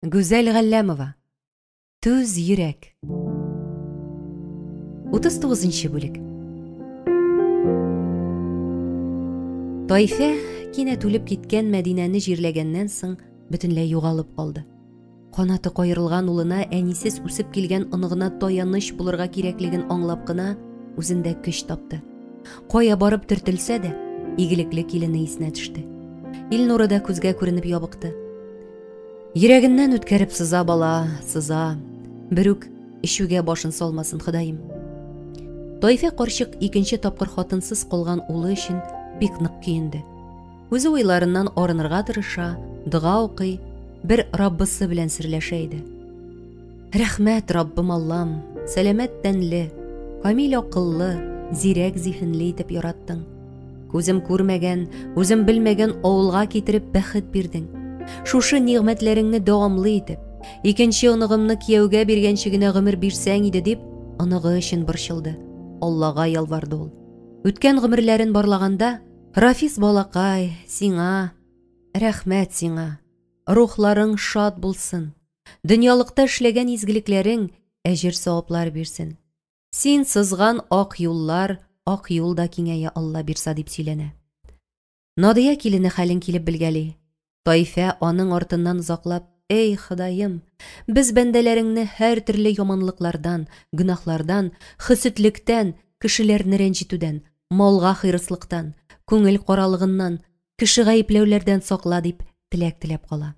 Гүзәл Галләмова. Түз йөрәк. 39 бүлек. Тайфә кинәт үлеп киткән Мәдинәне җирләгәннән соң бөтенләй югалып калды. Канаты каерылган улына әнисез үсеп килгән оныгына таяныч булырга кирәклеген аңлап кына үзендә көч тапты. Кая барып төртелсә дә, игелекле килене исенә төште. Илнуры да күзгә күренеп ябыкты. Йөрәгеннән үткәреп сыза бала, сыза. Берүк эчүгә башын салмасын Ходаем. Тайфә карчык икенче тапкыр хатынсыз калган улы өчен бик нык көенде. Үзе уйларыннан арынырга тырыша, дога укый, бер Раббысы белән серләшә иде. Рәхмәт, Раббым Аллам, сәламәт тәнле, камил акыллы, зирәк зиһенле итеп яраттың. Күзем күрмәгән, үзем белмәгән авылга китереп бәхет бирдең. Шушы нигъмәтләреңне дәвамлы итеп, икенче оныгымны кияүгә биргәнче генә гомер бирсәң иде дип, оныгы өчен борчылды. Аллага ялварды ул. Үткән гомерләрен барлаганда, Рафис балакай, сиңа рәхмәт сиңа. Рухларың шат булсын. Дөньялыкта эшләгән изгелекләрең әҗер-саваплар бирсен. Син сызган ак юллар, ак юл да киңәя Алла бирса дип сөйләнә. Надия килене хәлен килеп белгәли. Тайфә аның артыннан озаклап, Эй, Ходаем, без бәндәләреңне һәр төрле яманлыклардан, гөнаһлардан, хөсетлектән, кешеләрне рәнҗетүдән, малга хыйрыслыктан, күңел каралыгыннан, кеше гаепләүләрдән сакла дип теләк теләп кала.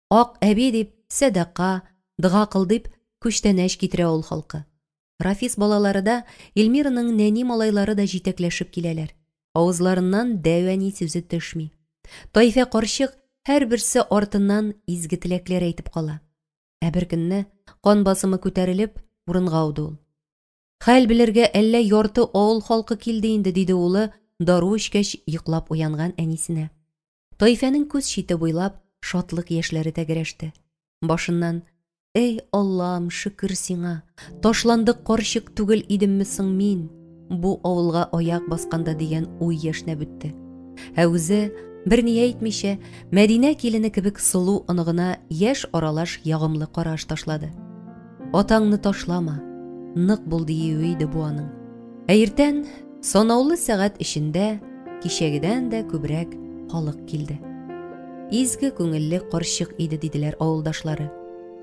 Ак әби дип, сәдака, дога кыл дип, күчтәнәч китерә ул халкы. Рафис балалары да, Эльмираның нәни малайлары да җитәкләшеп киләләр. Авызларыннан дәү әни сүзе төшми. Тайфә карчык һәрберсе артыннан изге теләкләр әйтеп кала. Ә бер көнне кан басымы күтәрелеп, урынга ауды ул. Хәл белергә әллә ярты авыл халкы килде инде, диде улы, дару эчкәч йоклап уянган әнисенә. Тайфәнең күз чите буйлап шатлык яшьләре тәгәрәште. Башыннан Эй, Аллам, шөкер сиңа, ташландык карчык түгел идемме соң мин, бу авылга аяк басканда дигән уй яшьнәп үтте. Ә үзе, берни әйтмичә, Мәдинә килене кебек сылу оныгына яшь аралаш ягымлы караш ташлады. Атаңны ташлама, нык бул диюе иде бу аның. Ә иртән, санаулы сәгать эчендә, кичәгедән дә күбрәк халык килде. Изге күңелле карчык иде, диделәр авылдашлары.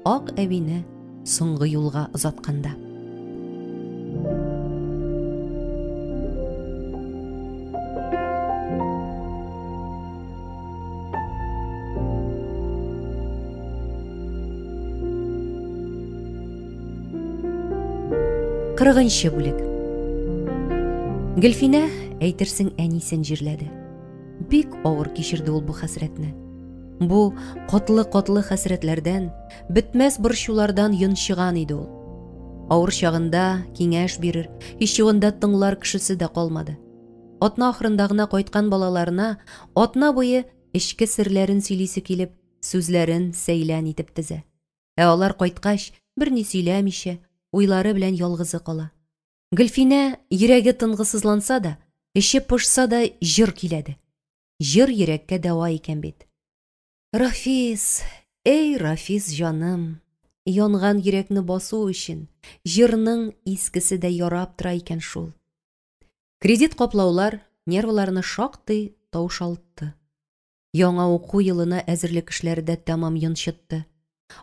Ак әбине соңгы юлга озатканда. Кырыгынчы бүлек. Гөлфинә, әйтерсең, әнисен җирләде. Бик авыр кичерде ул бу хәсрәтне. Бу котлы-котлы хәсрәтләрдән, бетмәс борчулардан йончыган иде ул. Авыр чагында киңәш бирер, һич югында тыңлар кешесе дә калмады. Атна ахырында гына кайткан балаларына атна буе эчке серләрен сөйлисе килеп, сүзләрен сәйлән итеп тезә. Ә алар кайткач, берни сөйләмичә, уйлары белән ялгызы кала. Гөлфинә йөрәге тынгысызланса да, эче пошса да җыр көйләде. Җыр йөрәккә дәва икән бит. Рафис, эй, Рафис җаным, янган йөрәкне басу өчен җырның искесе дә ярап тора икән шул. Кредит каплаулар нервыларны шактый таушалтты. Яңа уку елына әзерлек эшләре дә тәмам йончытты.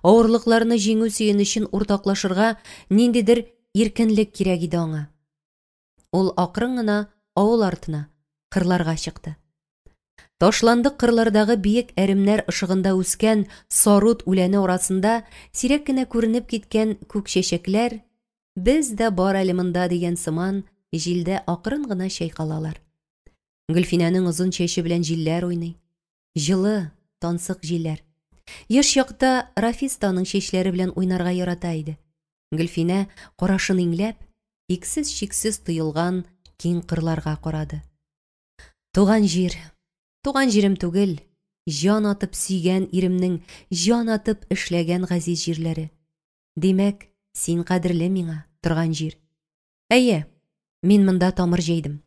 Авырлыкларны җиңү сөенечен уртаклашырга ниндидер иркенлек кирәк иде аңа. Ул акрын гына авыл артына, кырларга чыкты. Ташландык кырлардагы биек әремнәр ышыгында үскән сарут үләне арасында сирәк кенә күренеп киткән күк чәчәкләр без дә бар әле монда дигән сыман җилдә акрын гына чайкалалар. Гөлфинәнең озын чәче белән җилләр уйный. Җылы, тансык җилләр. Яшь чакта Рафис та аның чәчләре белән уйнарга ярата иде. Гөлфинә, карашын иңләп, иксез-чиксез тоелган киң кырларга карады. Туган җир, туган җирем түгел, җан атып сөйгән иремнең җан атып эшләгән газиз җирләре. Димәк, син кадерле миңа, торган җир. Әйе, мин монда тамыр җәйдем.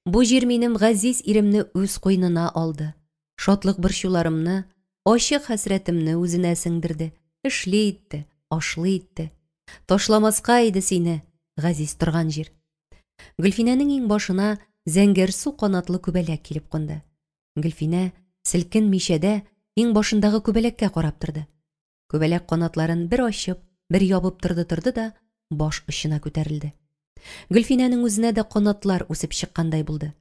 Бу җир минем газиз иремне үз куенына алды. Шатлык борчуларымны, Ачы хәсрәтемне үзенә сеңдерде, эшли итте, ашлы итте. Ташламаска иде сине, газиз торган җир. Гөлфинәнең иңбашына зәңгәрсу канатлы күбәләк килеп кунды. Гөлфинә селкенмичә дә иңбашындагы күбәләккә карап торды. Күбәләк канатларын бер ачып, бер ябып торды-торды да баш очына күтәрелде. Гөлфинәнең үзенә дә канатлар үсеп чыккандай булды.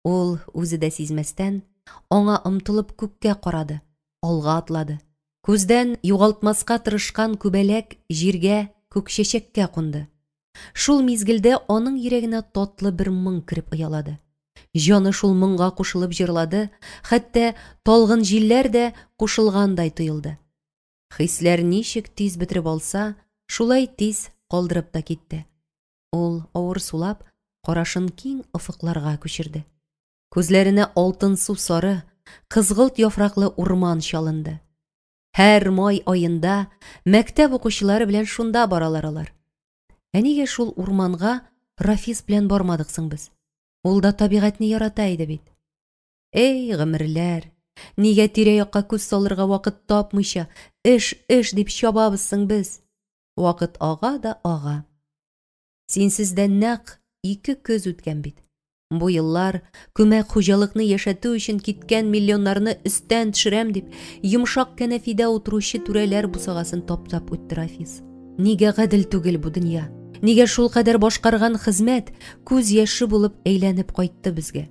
Ул, үзе дә сизмәстән, аңа омтылып күккә карады, алга атлады. Күздән югалтмаска тырышкан күбәләк җиргә, күкчәчәккә кунды. Шул мизгелдә аның йөрәгенә татлы бер моң кереп оялады. Җаны шул моңга кушылып җырлады, хәтта талгын җилләр дә кушылгандай тоелды. Хисләр ничек тиз бөтереп алса, шулай тиз калдырып та китте. Ул, авыр сулап, карашын киң офыкларга күчерде. Күзләренә алтынсу сары, кызгылт яфраклы урман чалынды. Һәр май аенда мәктәп укучылары белән шунда баралар алар. Ә нигә шул урманга Рафис белән бармадык соң без? Ул да табигатьне ярата иде бит. Эй, гомерләр! Нигә тирә-якка күз салырга вакыт тапмыйча, эш, эш дип чабабыз соң без? Вакыт ага да ага. Синсез дә нәкъ ике көз үткән бит. Бу еллар күмәк хуҗалыкны яшәтү өчен киткән миллионнарны өстән төшерәм дип, йомшак кәнәфидә утыручы түрәләр бусагасын таптап үтте Рафис. Нигә гадел түгел бу дөнья? Нигә шулкадәр башкарган хезмәт күз яше булып әйләнеп кайтты безгә?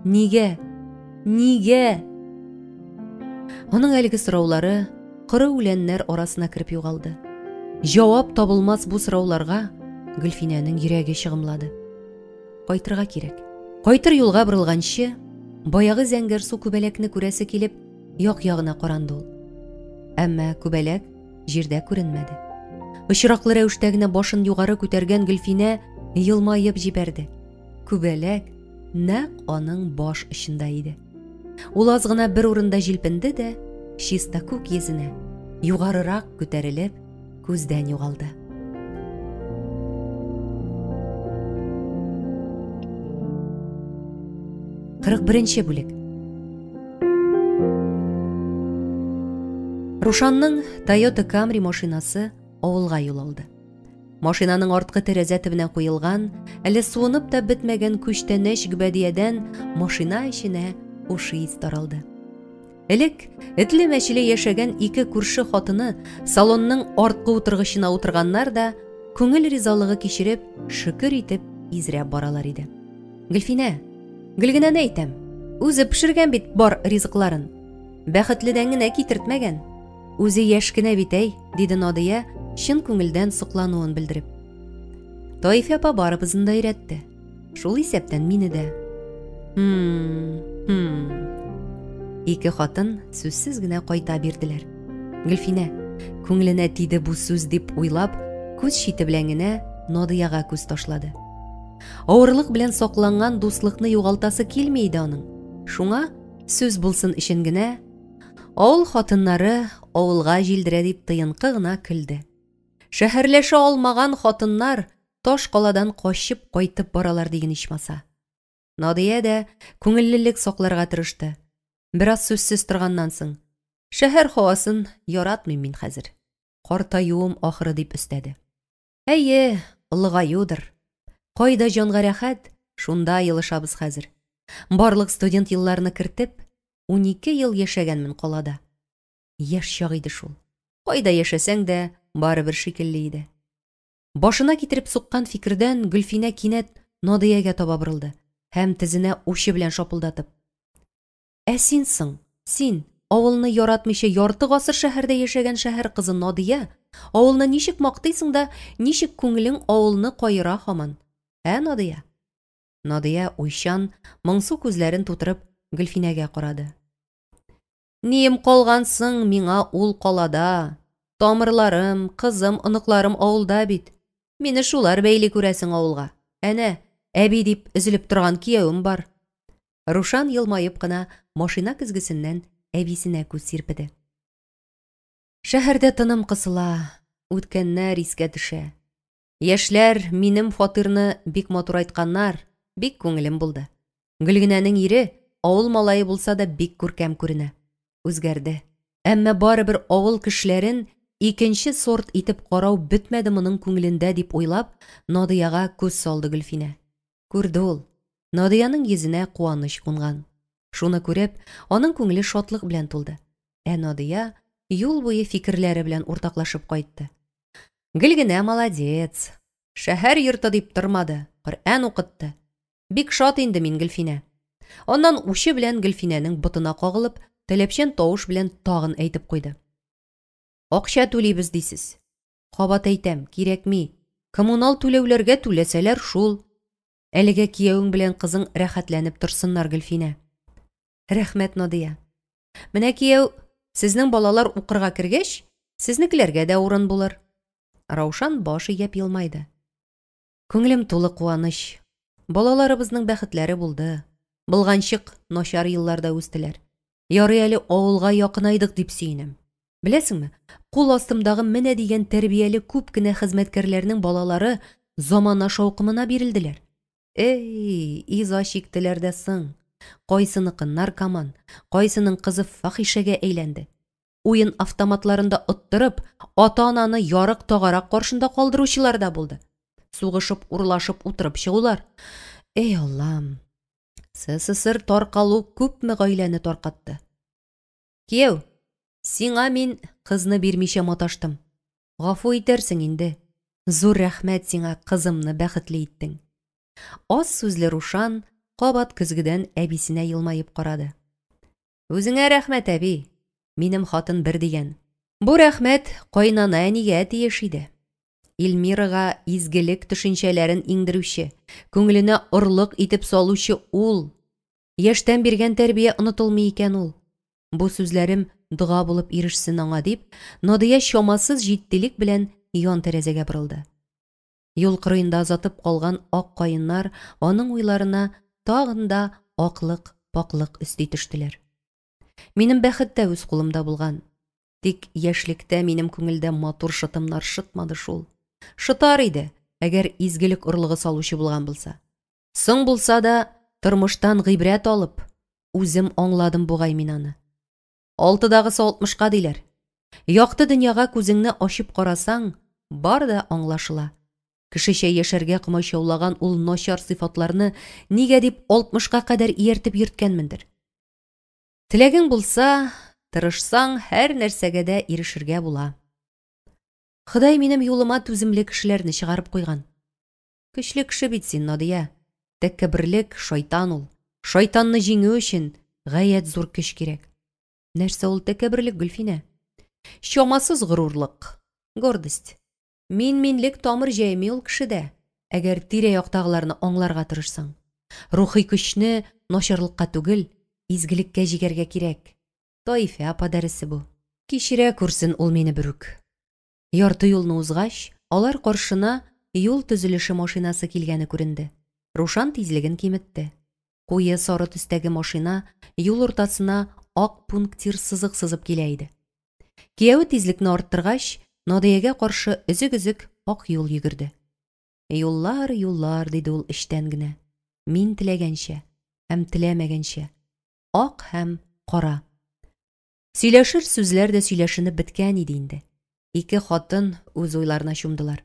Нигә? Нигә? Аның әлеге сораулары коры үләннәр арасына кереп югалды. Җавап табылмас бу сорауларга Гөлфинәнең йөрәге чыгымлады. Кайтырга кирәк. Кайтыр юлга борылганчы, баягы зәңгәрсу күбәләкне күрәсе килеп, як-ягына каранды ул. Әмма күбәләк җирдә күренмәде. Очраклы рәвештә генә башын югары күтәргән Гөлфинә елмаеп җибәрде. Күбәләк нәкъ аның баш очында иде. Ул аз гына бер урында җилпенде дә, чиста күк йөзенә, югарырак күтәрелеп, күздән югалды. 41 бүлек. Рушанның Toyota Camry машинасы авылга юл алды. Машинаның арткы тәрәзә төбенә куелган, әле суынып та бетмәгән күчтәнәч гөбәдиядән машина эченә хуш ис таралды. Элек этле-мәчеле яшәгән ике күрше хатыны салонның арткы утыргычына утырганнар да, күңел ризалыгы кичереп, шөкер итеп изрәп баралар иде. Гөлфинә, Гөлгенәне әйтәм, үзе пешергән бит бар ризыкларын. Бәхетледән генә китертмәгән. Үзе яшь кенә бит әй, диде Надия, чын күңелдән соклануын белдереп. Таифә апа барыбызны да өйрәтте. Шул исәптән мине дә. Хм, хм. Ике хатын сүзсез генә кайта бирделәр. Гөлфинә, күңеленә тиде бу сүз дип уйлап, күз чите белән генә Надияга күз ташлады. Авырлык белән сакланган дуслыкны югалтасы килми иде аның. Шуңа сүз булсын өчен генә авыл хатыннары авылга җилдерә дип тыенкы гына көлде. Шәһәрләшә алмаган хатыннар таш каладан качып кайтып баралар диген ичмаса. Надия дә күңеллелек сакларга тырышты. Бераз сүзсез торганнан соң, шәһәр һавасын яратмыйм мин хәзер. Картаюым ахыры дип өстәде. Әйе, олыгаюдыр. Кайда җанга рәхәт, шунда елышабыз хәзер. Барлык студент елларны кертеп, 12 ел яшәгәнмен калада. Яшь чак иде шул. Кайда яшәсәң дә, барыбер шикелле иде. Башына китереп суккан фикердән Гөлфинә кинәт Надиягә таба борылды һәм тезенә учы белән шапылдатып. Ә син соң, син, авылны яратмыйча ярты гасыр шәһәрдә яшәгән шәһәр кызы Надия, авылны ничек мактыйсың да, ничек күңелең авылны каера һаман? Ә, Надия? Надия уйчан, моңсу күзләрен тутырып Гөлфинәгә карады. Нием калган соң миңа ул калада? Тамырларым, кызым, оныкларым авылда бит. Мине шулар бәйли күрәсең авылга. Әнә, әби дип өзелеп торган киявем бар. Рушан елмаеп кына машина көзгесеннән әбисенә күз сирпеде. Шәһәрдә тыным кысыла, үткәннәр искә төшә. Яшьләр минем фатирны бик матурайтканнар, бик күңелем булды. Гөлгенәнең ире авыл малае булса да бик күркәм күренә. Үзгәрде. Әмма барыбер авыл кешеләрен икенче сорт итеп карау бетмәде моның күңелендә дип уйлап, Надыяга күз салды Гөлфинә. Күрде ул, Надыяның йөзенә куаныч кунган. Шуны күреп, аның күңеле шатлык белән тулды. Ә Надыя юл буе фикерләре белән уртаклашып кайтты. Гел генә молодец. Шәһәр йорты дип тормады, Коръән укытты. Бик шат инде мин, Гөлфинә. Аннан учы белән Гөлфинәнең ботына кагылып, таләпчән тавыш белән тагын әйтеп куйды. Акча түлибез дисез. Кабат әйтәм, кирәкми. Коммунал түләүләргә түләсәләр шул. Әлегә киявең белән кызың рәхәтләнеп торсыннар, Гөлфинә. Рәхмәт, Надия. Менә кияү, сезнең балалар укырга кергәч, сезнекеләргә дә урын булыр. Раушан баш иеп елмайды. Күңелем тулы куаныч. Балаларыбызның бәхетләре булды. Болганчык, начар елларда үстеләр. Ярый әле авылга якынайдык дип сөенәм. Беләсеңме, кул астымдагы менә дигән тәрбияле күп кенә хезмәткәрләрнең балалары замана шаукымына бирелделәр. Эй, иза чиктеләр дә соң. Кайсыныкы наркоман, кайсының кызы фахишәгә әйләнде. Уен автоматларында оттырып, ата-ананы ярык тагарак каршында калдыручылар да булды. Сугышып, урлашып утырып чыгулар. Эй, Аллам! СССР таркалу күпме гаиләне таркатты. Кияү, сиңа мин кызны бирмичә маташтым. Гафу итәрсең инде. Зур рәхмәт сиңа, кызымны бәхетле иттең. Аз сүзле Рушан кабат көзгедән әбисенә елмаеп карады. Үзеңә рәхмәт, әби. Минем хатын бер дигән. Бу рәхмәт кайнана әнигә тиеш иде. Эльмирага изгелек төшенчәләрен иңдерүче, күңеленә орлык итеп салучы ул. Яшьтән биргән тәрбия онытылмый икән ул. Бу сүзләрем дога булып ирешсен аңа дип, Надия чамасыз җитдилек белән ян тәрәзәгә борылды. Юл кырыенда озатып калган ак каеннар аның уйларына тагын да аклык, пакълык өсти төштеләр. Минем бәхет тә үз кулымда булган. Тик яшьлектә минем күңелдә матур шытымнар шытмады шул. Шытар иде, әгәр изгелек орлыгы салучы булган булса. Соң булса да, тормыштан гыйбрәт алып, үзем аңладым бугай мин аны. Алтыдагысы алтмышка диләр. Якты дөньяга күзеңне ачып карасаң, бар да аңлашыла. Кешечә яшәргә комачаулаган ул начар сыйфатларны нигә дип алтмышка кадәр ияртеп йөрткәнмендер. Теләгең булса, тырышсаң, һәр нәрсәгә дә ирешергә була. Ходай минем юлыма түземле кешеләрне чыгарып куйган. Көчле кеше бит син, Надия. Тәкәбберлек шайтан ул. Шайтанны җиңү өчен гаять зур көч кирәк. Нәрсә ул тәкәбберлек, Гөлфинә? Чамасыз горурлык, гордость. Мин-минлек тамыр җәйми ул кешедә, әгәр тирә-яктагыларны аңларга тырышсаң. Рухи көчне начарлыкка түгел, изгелеккә җигәргә кирәк. Таифә апа дәресе бу. Кичерә күрсен ул мине берүк. Ярты юлны узгач, алар каршына юл төзелеше машинасы килгәне күренде. Рушан тизлеген киметте. Куе сары төстәге машина юл уртасына ак пунктир сызык сызып килә иде. Кияве тизлекне арттыргач, Надиягә каршы өзек-өзек ак юл йөгерде. Юллар, юллар, диде ул эчтән генә. Мин теләгәнчә һәм теләмәгәнчә. Ак һәм кара. Сөйләшер сүзләр дә сөйләшенеп беткән иде инде. Ике хатын үз уйларына чумдылар.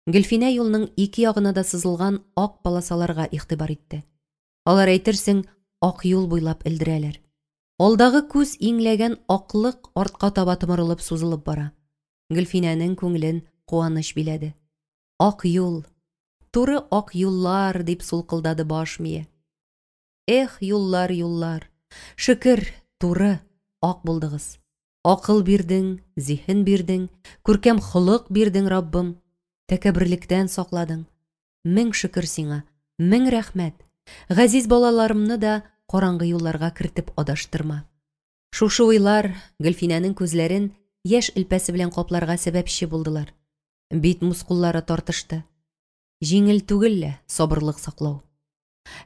Гөлфинә юлның ике ягына да сызылган ак полосаларга игътибар итте. Алар әйтерсең ак юл буйлап элдерәләр. Алдагы күз иңләгән аклык артка таба томырылып сузылып бара. Гөлфинәнең күңелен куаныч биләде. Ак юл, туры ак юллар, дип сулкылдады баш мие. Эх, юллар, юллар. Шөкер, туры, ак булдыгыз. Акыл бирдең, зиһен бирдең, күркәм холык бирдең, Раббым. Тәкәбберлектән сакладың. Мең шөкер сиңа, мең рәхмәт. Газиз балаларымны да караңгы юлларга кертеп адаштырма. Шушы уйлар Гөлфинәнең күзләрен яшь элпәсе белән капларга сәбәпче булдылар. Бит мускуллары тартышты. Җиңел түгел лә сабырлык саклау.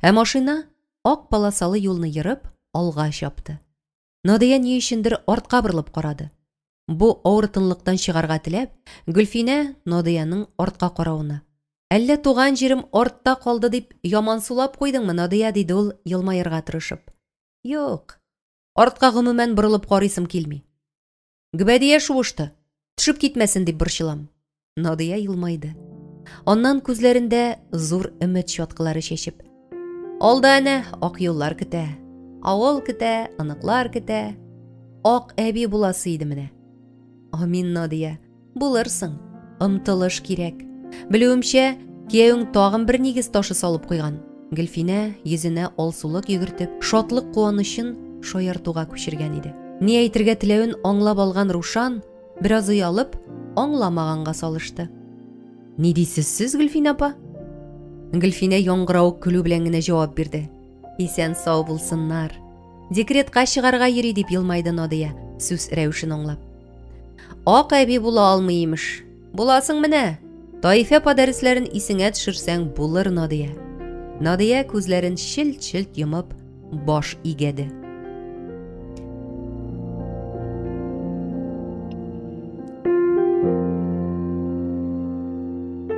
Ә машина ак полосалы юлны ерып, алга чапты. Надия ни өчендер артка борылып карады. Бу авыр тынлыктан чыгарга теләп, Гөлфинә Надияның артка каравына. Әллә туган җирем артта калды дип ямансулап куйдыңмы, Надия, диде ул елмаерга тырышып. Юк. Артка гомумән борылып карыйсым килми. Гөбәдия шуышты. Төшеп китмәсен дип борчылам. Надия елмайды. Аннан күзләрендә зур өмет чаткылары чәчеп. Алда әнә ак юллар көтә. Авыл көтә, оныклар көтә. Ак әби буласы иде менә. Амин, Надия. Булырсың. Омтылыш кирәк. Белүемчә, кияүең тагын бер нигез ташы салып куйган. Гөлфинә йөзенә алсулык йөгертеп, шатлык куанычын шаяртуга күчергән иде. Ни әйтергә теләвен аңлап алган Рушан, бераз оялып, аңламаганга салышты. Ни дисез сез, Гөлфинә апа? Гөлфинә яңгыравык көлү белән генә җавап бирде. Исән сау булсыннар. Декретка чыгарга йөри дип елмайды Надия, сүз рәвешен аңлап. Ак әби була алмый имеш. Буласың менә. Таифә апа дәресләрен исеңә төшерсәң булыр, Надия. Надия күзләрен челт-челт йомып баш игәде.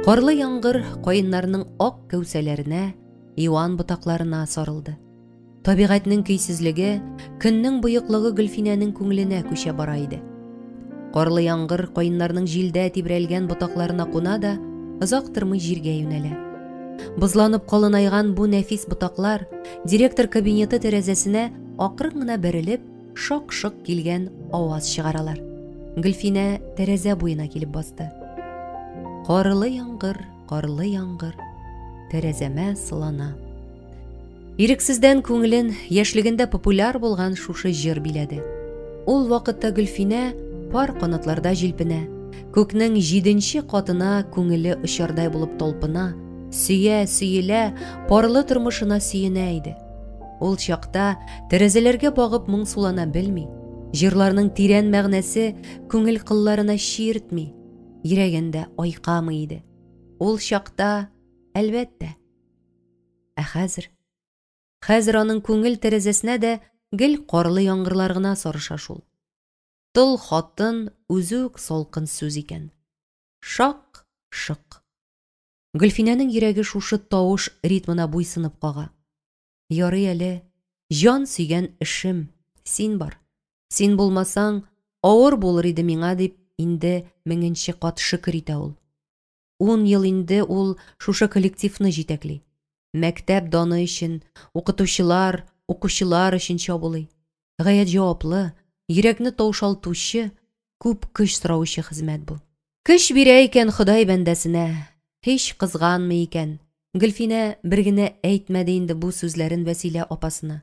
Карлы яңгыр каеннарның ак кәүсәләренә, юан ботакларына сарылды. Табигатьнең көйсезлеге, көннең боеклыгы Гөлфинәнең күңеленә күчә бара иде. Карлы яңгыр каеннарның җилдә тибрәлгән ботакларына куна да, озак тормый җиргә юнәлә. Бозланып калынайган бу нәфис ботаклар директор кабинеты тәрәзәсенә акрын гына бәрелеп, шак-шок килгән аваз чыгаралар. Гөлфинә тәрәзә буена килеп басты. Карлы яңгыр, карлы яңгыр, тәрәзәмә сылана. Ирексездән күңелен яшьлегендә популяр булган шушы җыр биләде. Ул вакытта Гөлфинә пар канатларда җилпенә, күкнең җиденче катына күңеле очардай булып талпына, сөя, сөелә, парлы тормышына сөенә иде. Ул чакта тәрәзәләргә багып моңсулана белми, җырларның тирән мәгънәсе күңел кылларына чиртми, йөрәген дә айкамый иде. Ул чакта, әлбәттә, Ә хәзер? Хәзер аның күңел тәрәзәсенә дә гел карлы яңгырлар гына сарыша шул. Тол хатын үзе үк салкын сүз икән. Шак, шык. Гөлфинәнең йөрәге шушы тавыш ритмына буйсынып кага. Ярый әле, җан сөйгән эшем, син бар. Син булмасаң, авыр булыр иде миңа, дип инде меңенче кат шөкер итә ул. Ун ел инде ул шушы коллективны җитәкли. Мәктәп даны өчен, укытучылар, укучылар өчен чабулый. Гаять җаваплы, йөрәкне таушалтучы, күп көч сораучы хезмәт бу. Көч бирә икән Ходай бәндәсенә, һич кызганмый икән. Гөлфинә бер генә әйтмәде инде бу сүзләрен Вәсилә апасына.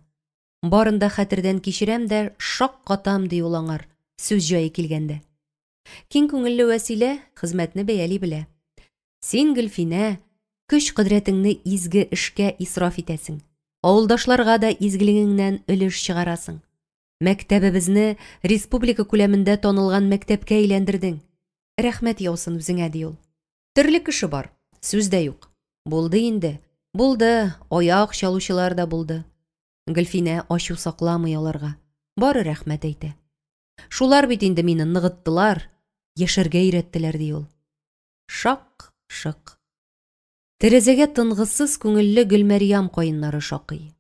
Барын да хәтердән кичерәм дә шаккатам, ди ул аңар, сүз җае килгәндә. Киң күңелле Вәсилә хезмәтне бәяли белә. Син, Гөлфинә, көч-кодрәтеңне изге эшкә исраф итәсең. Авылдашларга да изгелегеңнән өлеш чыгарасың. Мәктәбебезне республика күләмендә танылган мәктәпкә әйләндердең. Рәхмәт яусын үзеңә, ди ул. Төрле кеше бар, сүз дә юк. Булды инде, булды, аяк чалучылар да булды. Гөлфинә ачу сакламый аларга, бары рәхмәт әйтә. Шулар бит инде мине ныгыттылар, яшәргә өйрәттеләр, ди ул. Шак, шык. Тәрәзәгә тынгысыз күңелле Гөлмәрьям каеннары шакый.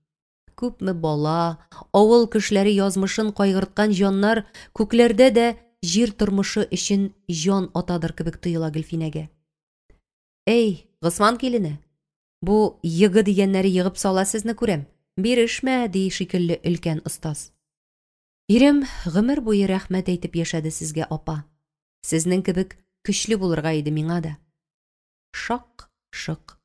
Күпме бала, авыл кешеләре язмышын кайгырткан җаннар күкләрдә дә җир тормышы өчен җан атадыр кебек тоела Гөлфинәгә. Әй, Госман килене, бу егы дигәннәре егып сала сезне күрәм, бирешмә, ди шикелле өлкән остаз. Ирем гомер буе рәхмәт әйтеп яшәде сезгә, апа. Сезнең кебек көчле булырга иде миңа да. Шак, шык.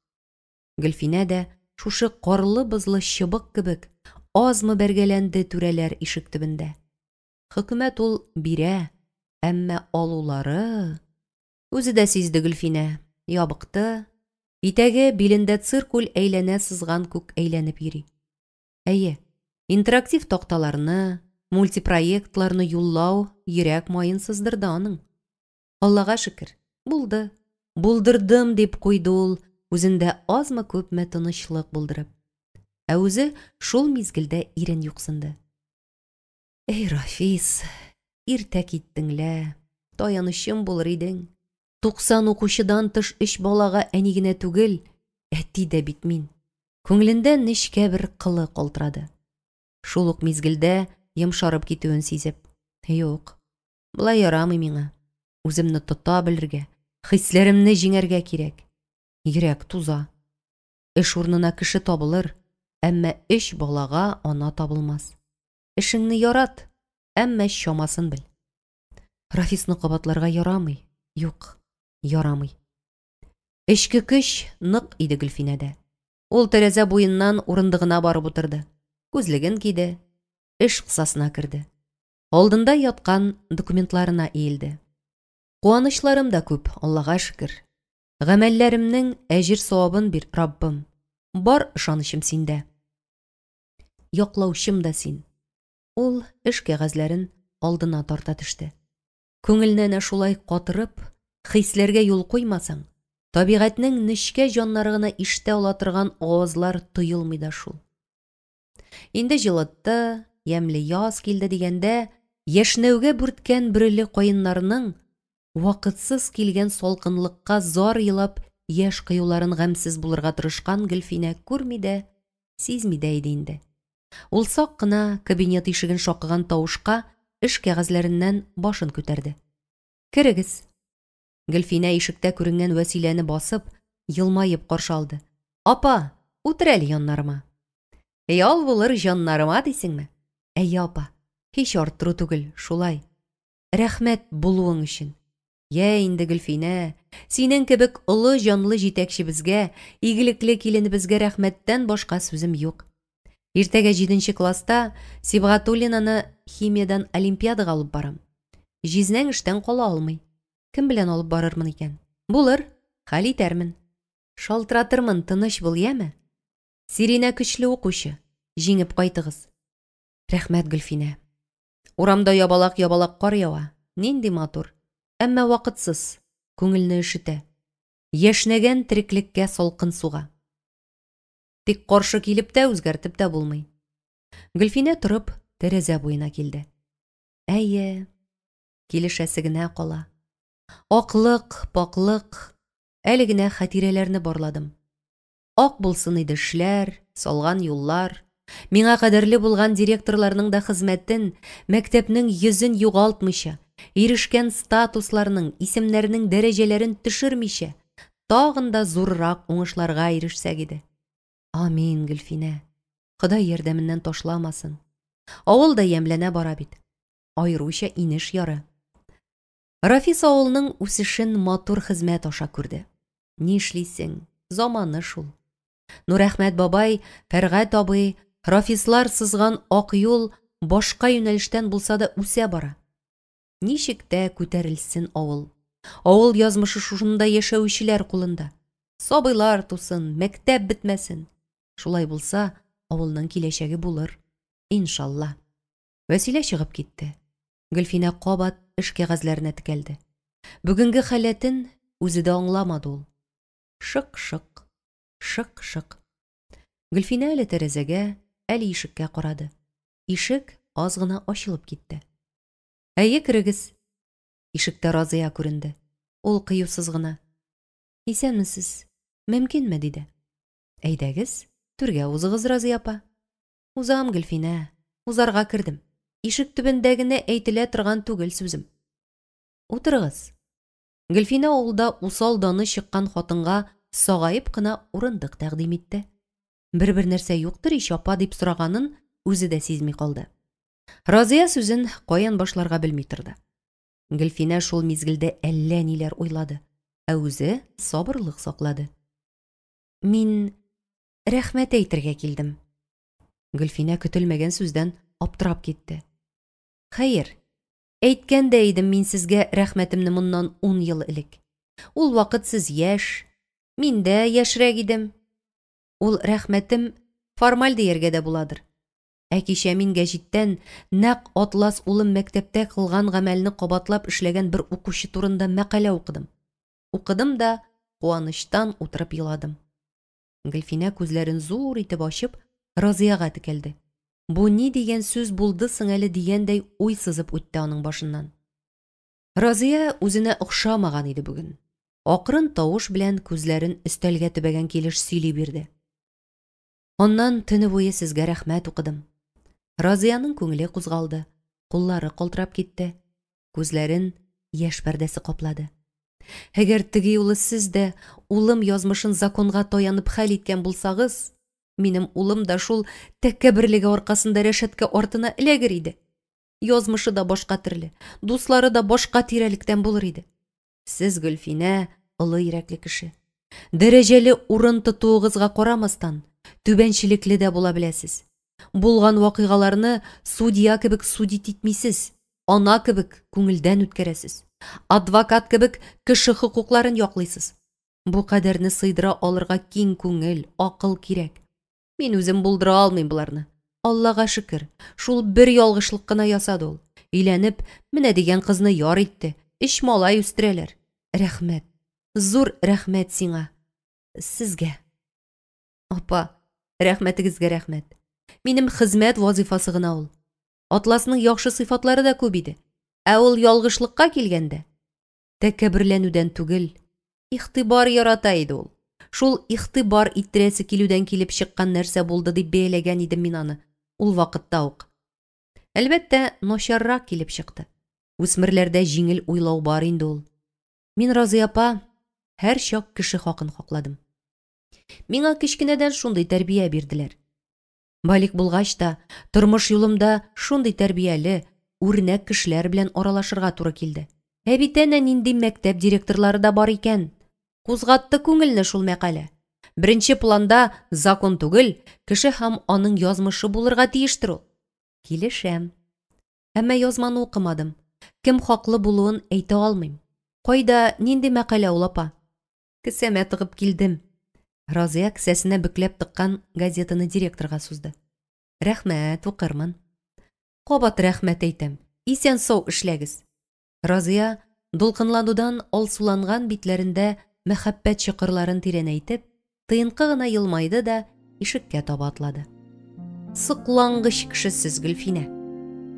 Гөлфинә дә шушы карлы-бозлы чыбык кебек азмы бәргәләнде түрәләр ишек төбендә. Хөкүмәт ул бирә, әмма алулары... Үзе дә сизде Гөлфинә, ябыкты, итәге билендә циркуль әйләнә сызган күк әйләнеп йөри. Әйе, интерактив такталарны, мультипроектларны юллау йөрәк маен сыздырды аның. Аллага шөкер, булды. Булдырдым, дип куйды ул, үзендә азмы-күпме тынычлык булдырып. Ә үзе шул мизгелдә ирен юксынды. Эй, Рафис, иртә киттең лә, таянычым булыр идең. 90 укучыдан тыш өч балага әни генә түгел, әти дә бит мин. Күңелендә нечкә бер кылы калтырады. Шул ук мизгелдә йомшарып китүен сизеп. Юк. Болай ярамый миңа. Үземне тота белергә, хисләремне җиңәргә кирәк. Йөрәк туза. Эш урынына кеше табылыр, әмма өч балага ана табылмас. Эшеңне ярат, әмма чамасын бел. Рафисны кабатларга ярамый. Юк, ярамый. Эчке көч нык иде Гөлфинәдә. Ул тәрәзә буеннан урындыгына барып утырды. Күзлеген киде, эш кысасына керде. Алдында яткан документларына иелде. Куанычларым да күп, Аллага шөкер. Гамәлләремнең әҗер-савабын бир, Раббым. Бар ышанычым синдә. Яклаучым да син. Ул эш кәгазьләрен алдына тарта төште. Күңелне әнә шулай катырып, хисләргә юл куймасаң, табигатьнең нечкә җаннары гына ишетә ала торган авазлар тоелмый да шул. Инде җылытты, ямьле яз килде дигәндә, яшьнәүгә бүрткән бөреле каеннарның вакытсыз килгән салкынлыкка зар елап яшь коюларын гамьсез булырга тырышкан Гөлфинә күрми дә, сизми дә иде инде. Ул сак кына кабинет ишеген шакыган тавышка эш кәгазьләреннән башын күтәрде. Керегез. Гөлфинә ишектә күренгән Вәсиләне басып, елмаеп каршы алды. Апа, утыр әле яннарыма. Ял булыр җаннарыма дисеңме? Әйе, апа. Һич арттыру түгел, шулай. Рәхмәт булуың өчен. Йә инде, Гөлфинә, синең кебек олы җанлы җитәкчебезгә, игелекле киленебезгә рәхмәттән башка сүзем юк. Иртәгә җиденче класста Сибгатуллинаны химиядән олимпиадага алып барам. Җизнәң эштән кала алмый. Кем белән алып барырмын икән? Булыр, хәл итәрмен. Шалтыратырмын, тыныч бул, яме? Сиринә көчле укучы, җиңеп кайтыгыз. Рәхмәт, Гөлфинә. Урамда ябалак-ябалак кар ява. Нинди матур. Әмма вакытсыз, күңелне өшетә. Яшьнәгән тереклеккә салкын суга. Тик каршы килеп тә, үзгәртеп тә булмый. Гөлфинә торып, тәрәзә буена килде. Әйе, килешәсе генә кала. Аклык, пакълык, әле генә хатирәләрне барладым. Ак булсын иде эшләр, салган юллар. Миңа кадерле булган директорларның да хезмәтен, мәктәпнең йөзен югалтмыйча, ирешкән статусларның, исемнәрнең дәрәҗәләрен төшермичә, тагын да зуррак уңышларга ирешсәк иде. Амин, Гөлфинә. Ходай ярдәменнән ташламасын. Авыл да ямьләнә бара бит. Аеруча инеш яры. Рафис авылның үсешен матур хезмәт аша күрде. Нишлисең, заманы шул. Нурәхмәт бабай, Фәргать абый, Рафислар сызган ак юл башка юнәлештән булса да үсә бара. Ничек тә күтәрелсен авыл. Авыл язмышы шушында яшәүчеләр кулында. Сабыйлар тусын, мәктәп бетмәсен. Шулай булса, авылның киләчәге булыр. Иншалла. Вәсилә чыгып китте. Гөлфинә кабат эш кәгазьләренә текәлде. Бүгенге халәтен үзе дә аңламады ул. Шык-шык, шык-шык. Гөлфинә әле тәрәзәгә, әле ишеккә карады. Ишек аз гына ачылып китте. Әйе, керегез. Ишектә Разыя күренде. Ул кыюсыз гына. Исәнмесез. Мөмкинме? диде. Әйдәгез, түргә узыгыз, Разыя апа. Узам, Гөлфинә. Узарга кердем. Ишек төбендә генә әйтелә торган түгел сүзем. Утырыгыз. Гөлфинә авылда усал даны чыккан хатынга сагаеп кына урындык тәкъдим итте. Бер-бер нәрсә юктыр ич, апа, дип сораганын үзе дә сизми калды. Разия сүзен каян башларга белми торды. Гөлфинә шул мизгелдә әллә ниләр уйлады, ә үзе сабырлык саклады. Мин рәхмәт әйтергә килдем. Гөлфинә көтелмәгән сүздән аптырап китте. Хәер, әйткән дә идем мин сезгә рәхмәтемне моннан 10 ел элек. Ул вакыт сез яшь, мин дә яшьрәк идем. Ул рәхмәтем формаль дияргә дә буладыр. Ә кичә мин гәҗиттән нәкъ Атлас улым мәктәптә кылган гамәлне кабатлап эшләгән бер укучы турында мәкалә укыдым. Укыдым да куанычтан утырып еладым. Гөлфинә күзләрен зур итеп ачып, Разыяга текәлде. Бу ни дигән сүз булды соң әле дигәндәй уй сызып үтте аның башыннан. Разыя үзенә охшамаган иде бүген. Акрын тавыш белән күзләрен өстәлгә төбәгән килеш сөйли бирде. Аннан төне буе сезгә рәхмәт укыдым. Разыяның күңеле кузгалды, куллары калтырап китте. Күзләрен яшь пәрдәсе каплады. Әгәр теге юлы сез дә улым язмышын законга таянып хәл иткән булсагыз, минем улым да шул тәкәбберлеге аркасында рәшәткә артына эләгер иде. Язмышы да башка төрле, дуслары да башка тирәлектән булыр иде. Сез, Гөлфинә, олы йөрәкле кеше. Дәрәҗәле урын тотуыгызга карамастан, түбәнчелекле дә була беләсез. Булган вакыйгаларны судья кебек судить итмисез, ана кебек күңелдән үткәрәсез. Адвокат кебек кеше хокукларын яклыйсыз. Бу кадәрне сыйдыра алырга киң күңел, акыл кирәк. Мин үзем булдыра алмыйм боларны. Аллага шөкер, шул бер ялгышлык кына ясады ул. Өйләнеп, менә дигән кызны яр итте. Өч малай үстерәләр. Рәхмәт. Зур рәхмәт сиңа. Сезгә. Апа, рәхмәтегезгә рәхмәт. Минем хезмәт вазыйфасы гына ул. Атласның яхшы сыйфатлары да күп иде. Ә ул ялгышлыкка килгәндә, тәкәбберләнүдән түгел, игътибар ярата иде ул. Шул игътибар иттерәсе килүдән килеп чыккан нәрсә булды дип бәяләгән идем мин аны ул вакытта ук. Әлбәттә, начаррак килеп чыкты. Үсмерләрдә җиңел уйлау бар инде ул. Мин, Разыя апа, һәрчак кеше хакын хакладым. Миңа кечкенәдән шундый тәрбия бирделәр. Балик булгач та, тормыш юлымда шундый тәрбияле, үрнәк кешеләр белән аралашырга туры килде. Ә бит әнә нинди мәктәп директорлары да бар икән. Кузгатты күңелне шул мәкалә. Беренче планда закон түгел, кеше һәм аның язмышы булырга тиештер ул. Килешәм. Әмма язманы укымадым. Кем хаклы булуын әйтә алмыйм. Кайда, нинди мәкалә ул, апа? Кесәмә тыгып килдем. Разыя кесәсенә бөкләп тыккан газетаны директорга сузды. Рәхмәт, укырмын. Кабат рәхмәт әйтәм. Исән-сау эшләгез. Разыя, дулкынланудан алсуланган битләрендә мәхәббәт чокырларын тирәнәйтеп, тыенкы гына елмайды да ишеккә таба атлады. Соклангыч кеше сез, Гөлфинә.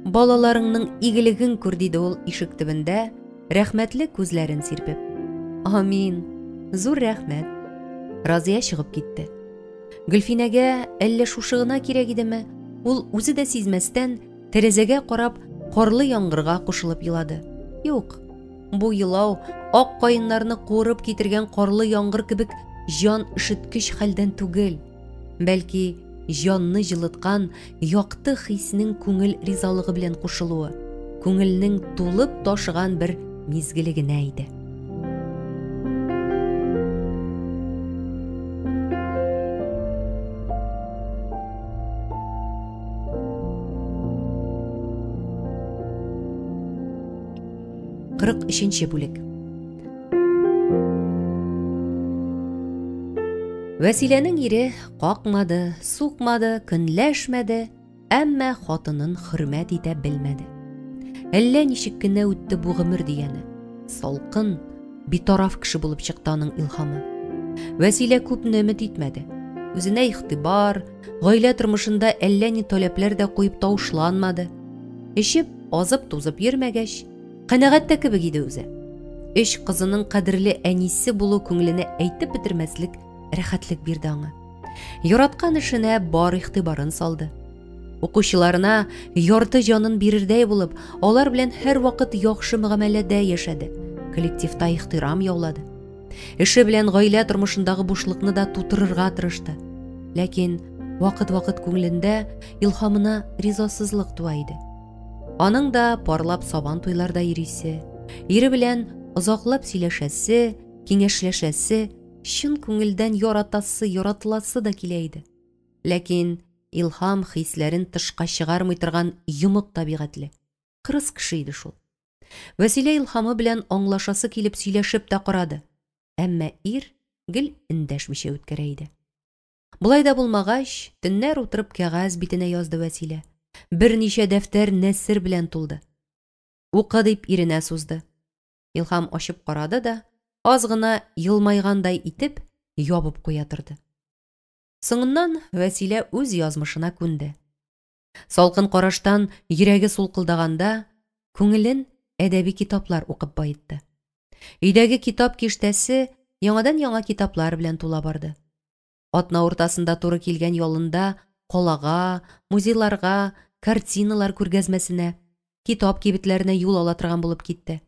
Балаларыңның игелеген күр, диде ул ишек төбендә, рәхмәтле күзләрен сирпеп. Амин. Зур рәхмәт. Разия чыгып китте. Гөлфинәгә әллә шушы гына кирәк идеме? Ул үзе дә сизмәстән тәрәзәгә карап, карлы яңгырга кушылып елады. Юк, бу елау ак каеннарны куырып китергән карлы яңгыр кебек җан өшеткеч хәлдән түгел, бәлки җанны җылыткан якты хиснең күңел ризалыгы белән кушылуы, күңелнең тулып ташыган бер мизгеле генә иде. 43 бүлек. Вәсиләнең ире какмады, сукмады, көнләшмәде, әмма хатынын хөрмәт итә белмәде. Әллә ничек кенә үтте бу гомер дигәне. Салкын, битараф кеше булып чыкты аның Илһамы. Вәсилә күпне өмет итмәде. Үзенә игътибар, гаилә тормышында әллә ни таләпләр дә куеп тавышланмады. Эчеп, азып-тузып йөрмәгәч, канәгать тә кебек иде үзе. Өч кызының кадерле әнисе булу күңеленә әйтеп бетермәслек рәхәтлек бирде аңа. Яраткан эшенә бар игътибарын салды. Укучыларына ярты җанын бирердәй булып, алар белән һәрвакыт яхшы мөгамәләдә яшәде, коллективта ихтирам яулады. Эше белән гаилә тормышындагы бушлыкны да тутырырга тырышты. Ләкин вакыт-вакыт күңелендә Илһамына ризасызлык туа иде. Аның да парлап сабан туйларда йөрисе, ире белән озаклап сөйләшәсе, киңәшләшәсе, чын күңелдән яратасы, яратыласы да килә иде. Ләкин Илһам хисләрен тышка чыгармый торган йомык табигатьле, кырыс кеше иде шул. Вәсилә Илһамы белән аңлашасы килеп сөйләшеп тә карады, әмма ир гел эндәшмичә үткәрә иде. Болай да булмагач, төннәр утырып кәгазь битенә язды Вәсилә. Берничә дәфтәр нәсер белән тулды. Укы дип иренә сузды. Илһам ачып карады да, аз гына елмайгандай итеп, ябып куя торды. Соңыннан Вәсилә үз язмышына күнде. Салкын караштан йөрәге сулкылдаганда, күңелен әдәби китаплар укып баетты. Өйдәге китап киштәсе яңадан-яңа китаплар белән тула барды. Атна уртасында туры килгән ялында калага, музейларга, картиналар күргәзмәсенә. китап кибетләренә юл ала торган булып китте.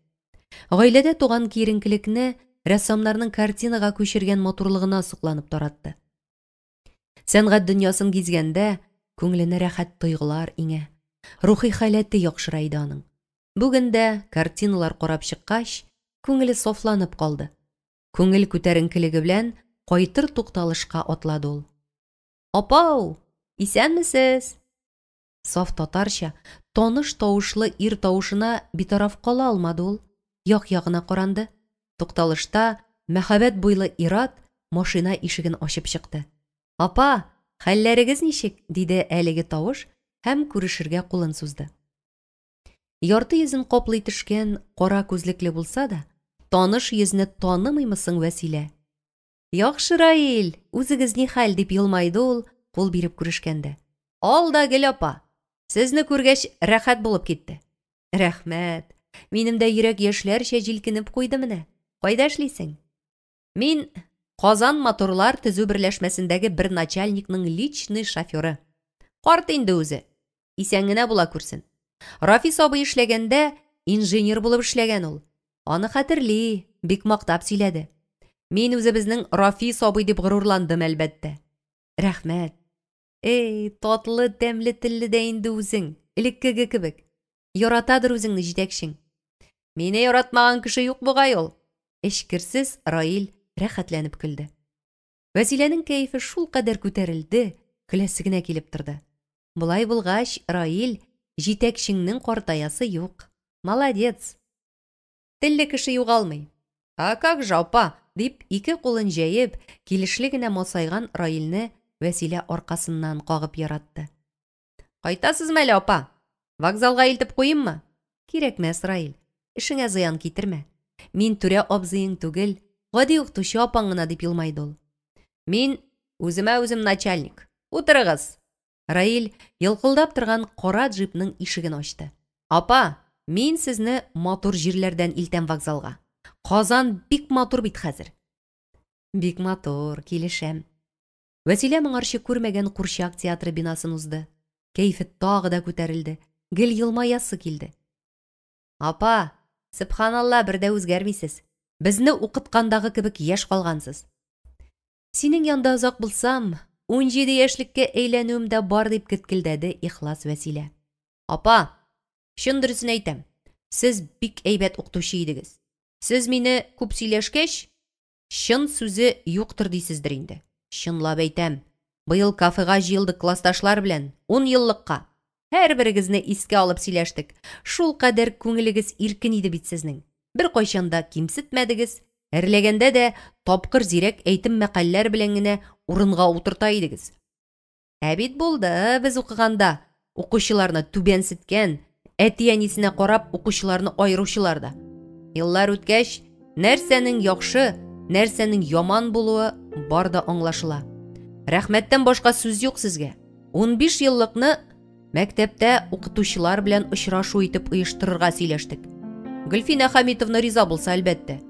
Гаиләдә туган киеренкелекне рәссамнарның картинага күчергән матурлыгына сокланып таратты. Сәнгать дөньясын гизгәндә күңеленә рәхәт тойгылар иңә, рухи халәте яхшыра иде аның. Бүген дә картиналар карап чыккач, күңеле сафланып калды. Күңел күтәренкелеге белән кайтыр тукталышка атлады ул. Апау, исәнмесез? Саф татарча, таныш тавышлы ир тавышына битараф кала алмады ул. Як-ягына каранды. Тукталышта мәһабәт буйлы ир-ат машина ишеген ачып чыкты. Апа, хәлләрегез ничек? диде әлеге тавыш һәм күрешергә кулын сузды. Ярты йөзен каплый төшкән кара күзлекле булса да, таныш йөзне танымыймы соң Вәсилә? Яхшы, Раил, үзегез ни хәл? дип елмайды ул, кул биреп күрешкәндә. Ал да гел, апа. Сезне күргәч, рәхәт булып китте. Рәхмәт. Минем дә йөрәк яшьләрчә җилкенеп куйды менә. Кайда эшлисең? Мин Казан моторлар төзү берләшмәсендәге бер начальникның личный шоферы. Карт инде үзе. Исән генә була күрсен. Рафис абый эшләгәндә инженер булып эшләгән ул. Аны хәтерли, бик мактап сөйләде. Мин үзебезнең Рафис абый дип горурландым, әлбәттә. Рәхмәт. Эй, татлы, тәмле телле дә инде үзең, элеккеге кебек. Яратадыр үзеңне җитәкчең. Мине яратмаган кеше юк бугай ул. Эчкерсез Раил рәхәтләнеп көлде. Вәсиләнең кәефе шулкадәр күтәрелде, көләсе генә килеп торды. Болай булгач, Раил, җитәкчеңнең картаясы юк. Молодец. Телле кеше югалмый. А как же, апа, дип ике кулын җәеп, килешле генә масайган Раилне Вәсилә аркасыннан кагып яратты. Кайтасызмы әле, апа? Вокзалга илтеп куйыйммы? Кирәкмәс, Раил. Эшеңә зыян китермә. Мин түрә абзыең түгел, гади укытучы апаң гына, дип елмайды ул. Мин үземә үзем начальник. Утырыгыз. Раил елкылдап торган кара джипның ишеген ачты. Апа, мин сезне матур җирләрдән илтәм вокзалга. Казан бик матур бит хәзер. Бик матур, килешәм. Вәсилә моңарчы күрмәгән курчак театры бинасын узды. Кәефе тагы да күтәрелде, гел елмаясы килде. Апа, сөбханалла, бер дә үзгәрмисез. Безне укыткандагы кебек яшь калгансыз. Синең янда озак булсам, 17 яшьлеккә әйләнүем дә бар, дип кеткелдәде ихлас Вәсилә. Апа, чын дөресен әйтәм, сез бик әйбәт укытучы идегез. Сез мине күп сөйләшкәч, чын сүзе юктыр дисездер инде. Чынлап әйтәм, быел кафега җыелдык классташлар белән, 10 еллыкка. Һәрберегезне искә алып сөйләштек. Шул кадәр күңелегез иркен иде бит сезнең. Бер кайчан да кимсетмәдегез, әрләгәндә дә тапкыр зирәк әйтем мәкальләр белән генә урынга утырта идегез. Ә бит булды без укыганда укучыларны түбәнсеткән, әти-әнисенә карап укучыларны аеручылар да. Еллар үткәч, нәрсәнең яхшы, нәрсәнең яман булуы бар да аңлашыла. Рәхмәттән башка сүз юк сезгә. 15 еллыкны мәктәптә укытучылар белән очрашу итеп оештырырга сөйләштек. Гөлфинә Хәмитовна риза булса, әлбәттә.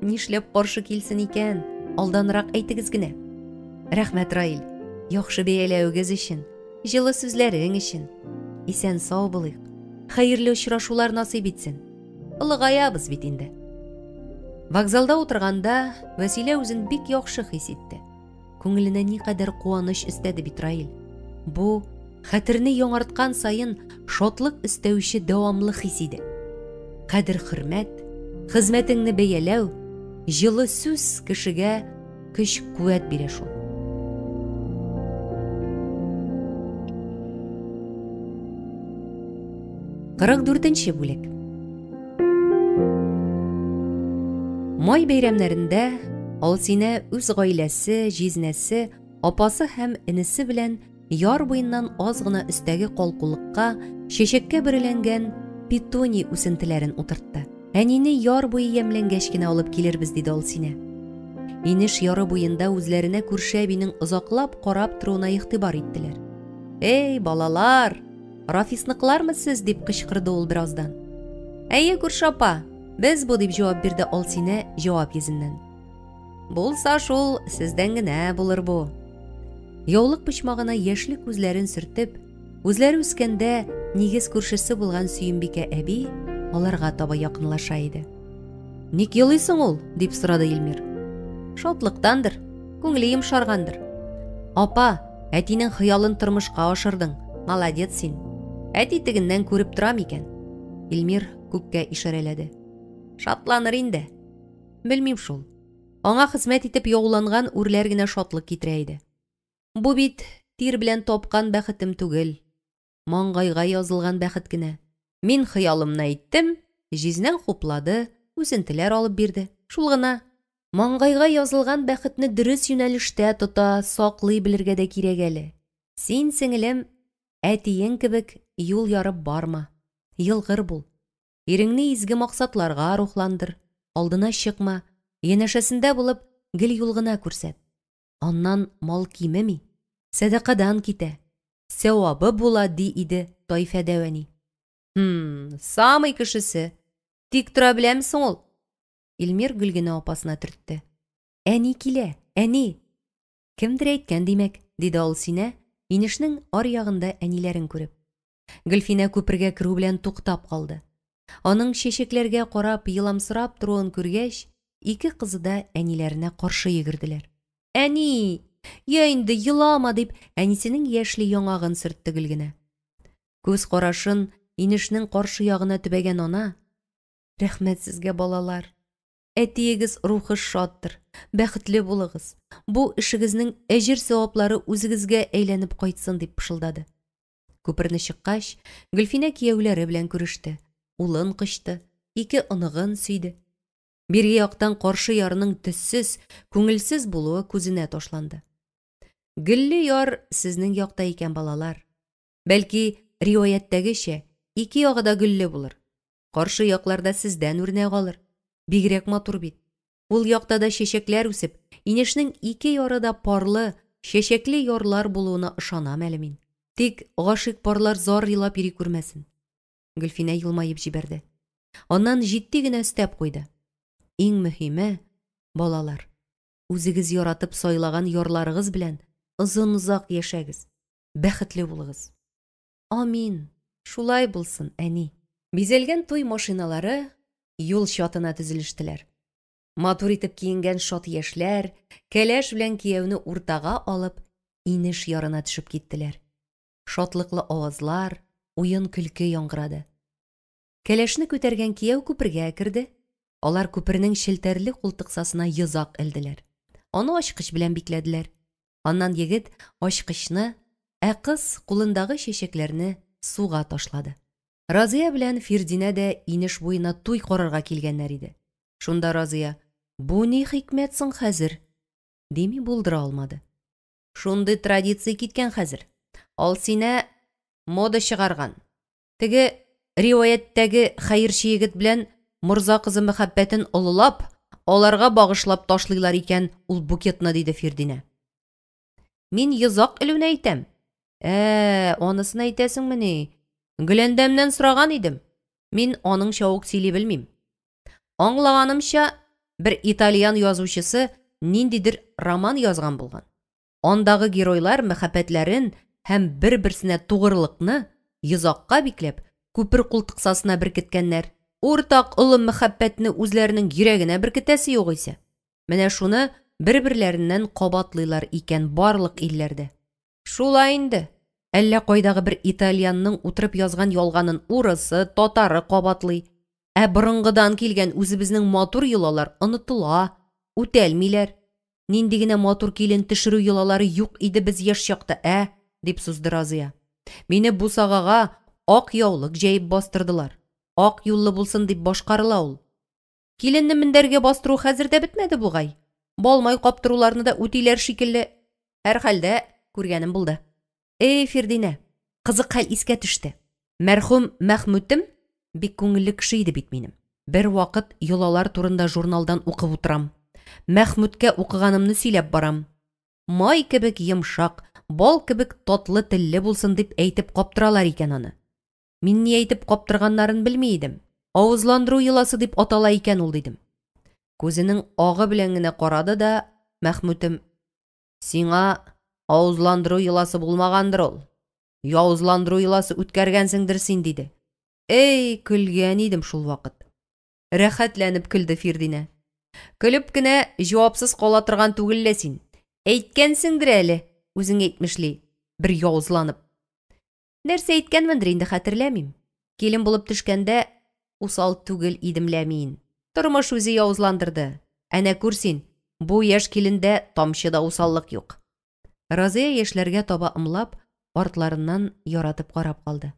Нишләп каршы килсен икән? Алданрак әйтегез генә. Рәхмәт, Раил. Яхшы бәяләвегез өчен, җылы сүзләрең өчен. Исән сау булыйк. Хәерле очрашулар насыйп итсен. Олыгаябыз бит инде. Вокзалда утырганда Вәсилә үзен бик яхшы хис итте. Күңеленә никадәр куаныч өстәде бит Раил. Бу хәтерне яңарткан саен шатлык өстәүче дәвамлы хис иде. Кадер-хөрмәт, хезмәтеңне бәяләү, җылы сүз кешегә көч-куәт бирә шул. Кырык дүртенче бүлек. Май бәйрәмнәрендә Алсинә үз гаиләсе, җизнәсе, апасы һәм энесе белән яр буеннан аз гына өстәге калкулыкка чәчәккә бөреләнгән петуний үсентеләрен утыртты. Әнине яр буе ямьләнгәч кенә алып килербез, диде Алсинә. Инеш яры буенда үзләренә күрше әбинең озаклап карап торуына игътибар иттеләр. Эй, балалар! Рафисныкылармы сез? дип кычкырды ул бераздан. Әйе, күрше апа, без бу, дип җавап бирде Алсинә җавап йөзеннән. Булса шул, сездән генә булыр бу. Яулык почмагына яшьле күзләрен сөртеп, үзләре үскәндә нигез күршесе булган Сөембикә әби аларга таба якынлаша иде. Ник елыйсың ул? дип сорады Илмир. Шатлыктандыр, күңеле йомшаргандыр. Апа, әтинең хыялын тормышка ашырдың. Молодец син. Әти тегеннән күреп тора микән? Илмир күккә ишарәләде. Шатланыр инде. Белмим шул. Аңа хезмәт итеп яуланган үрләр генә шатлык китерә иде. Бу бит тир белән тапкан бәхетем түгел. Маңгайга язылган бәхет кенә. Мин хыялымны әйттем, җизнәң хуплады, үсентеләр алып бирде. Шул гына. Маңгайга язылган бәхетне дөрес юнәлештә тота, саклый белергә дә кирәк әле. Син, сеңелем, әтиең кебек юл ярып барма. Елгыр бул. Иреңне изге максатларга рухландыр, алдына чыкма, янәшәсендә булып, гел юл гына күрсәт. Аннан мал кимеми, сәдакадан китә, сәвабы була, ди иде Тайфә дәү әни. Хм, самый кешесе. Тик тора беләме соң ул? Илмир Гөлгенә апасына төртте. Әни килә, әни! Кемдер әйткән, димәк, диде Алсинә, инешнең аръягында әниләрен күреп. Гөлфинә күпергә керү белән туктап калды. Аның чәчәкләргә карап, еламсырап торуын күргәч, ике кызы да әниләренә каршы йөгерделәр. Әни! Я инде, елама! дип, әнисенең яшьле яңагын сөртте Гөлгенә. Күз карашын инешнең каршы ягына төбәгән ана, Рәхмәт сезгә, балалар! Әтиегез рухы шаттыр, бәхетле булыгыз, бу эшегезнең әҗер-саваплары үзегезгә әйләнеп кайтсын, дип пышылдады. Күперне чыккач, Гөлфинә кияүләре белән күреште, улын кочты, ике оныгын сөйде. Бирге яктан каршы ярның төссез, күңелсез булуы күзенә ташланды. Гөлле яр сезнең якта икән, балалар. Бәлки, риваятьтәгечә, ике ягы да гөлле булыр. Каршы якларда сездән үрнәк алыр. Бигрәк матур бит. Ул якта да чәчәкләр үсеп, инешнең ике яры да парлы, чәчәкле ярлар булуына ышанам әле мин. Тик гашыйк парлар зар елап йөри күрмәсен. Гөлфинә елмаеп җибәрде. Аннан җитди генә өстәп куйды. Иң мөһиме, балалар, үзегез яратып сайлаган ярларыгыз белән озын-озак яшәгез, бәхетле булыгыз. Амин, шулай булсын, әни. Бизәлгән туй машиналары юл чатына төзелештеләр. Матур итеп киенгән шат яшьләр, кәләш белән кияүне уртага алып, инеш ярына төшеп киттеләр. Шатлыклы авазлар, уен-көлке яңгырады. Кәләшне күтәргән кияү күпергә керде. Алар күпернең челтәрле култыксасына йозак элделәр. Аны ачкыч белән бикләделәр. Аннан егет ачкычны, ә кыз кулындагы чәчәкләрне суга ташлады. Разыя белән Фирдинә дә инеш буена туй карарга килгәннәр иде. Шунда Разыя, Бу ни хикмәт соң хәзер? дими булдыра алмады. Шундый традиция киткән хәзер. Алсинә мода чыгарган. Теге риваятьтәге хәерче егет белән морза кызы мәхәббәтен олылап, аларга багышлап ташлыйлар икән ул букетны, диде Фирдинә. Мин йозак элүне әйтәм. Ә, анысын әйтәсеңмени? Гөләндәмнән сораган идем. Мин аныңча ук сөйли белмим. Аңлаганымча, бер итальян язучысы ниндидер роман язган булган. Андагы геройлар мәхәббәтләрен һәм бер-берсенә тугрылыкны йозакка бикләп, күпер култыксасына беркеткәннәр. Уртак олы мәхәббәтне үзләренең йөрәгенә беркетәсе югыйсә. Менә шуны бер-берләреннән кабатлыйлар икән барлык илләрдә. Шулай инде. Әллә кайдагы бер итальянның утырып язган ялганын урысы, татары кабатлый. Ә борынгыдан килгән үзебезнең матур йолалар онытыла, үтәлмиләр. Нинди генә матур килен төшерү йолалары юк иде без яшь чакта, ә? дип сузды Разыя. Мине бусагага ак яулык җәеп бастырдылар. Ак юллы булсын дип башкарыла ул. Киленне мендәргә бастыру хәзер дә бетмәде бугай. Бал-май каптыруларны да үтиләр шикелле. Һәрхәлдә, күргәнем булды. Эй, Фирдинә, кызык хәл искә төште. Мәрхүм Мәхмүтем бик күңелле кеше иде бит минем. Бер вакыт йолалар турында журналдан укып утырам. Мәхмүткә укыганымны сөйләп барам. Май кебек йомшак, бал кебек татлы телле булсын дип әйтеп каптыралар икән аны. Мин ни әйтеп каптырганнарын белми идем. Авызландыру йоласы дип атала икән ул, дидем. Күзенең агы белән генә карады да, Мәхмүтем, сиңа авызландыру йоласы булмагандыр ул. Явызландыру йоласы үткәргәнсеңдер син, диде. Эй, көлгән идем шул вакыт. Рәхәтләнеп көлде Фирдинә. Көлеп кенә җавапсыз кала торган түгел лә син. Әйткәнсеңдер әле, үзең әйтмешли, бер явызланып. Нәрсә әйткәнмендер инде хәтерләмим. Килен булып төшкәндә усал түгел идем лә мин. Тормыш үзе явызландырды. Әнә күр син, бу яшь килендә тамчы да усаллык юк. Разыя яшьләргә таба ымлап, артларыннан яратып карап калды.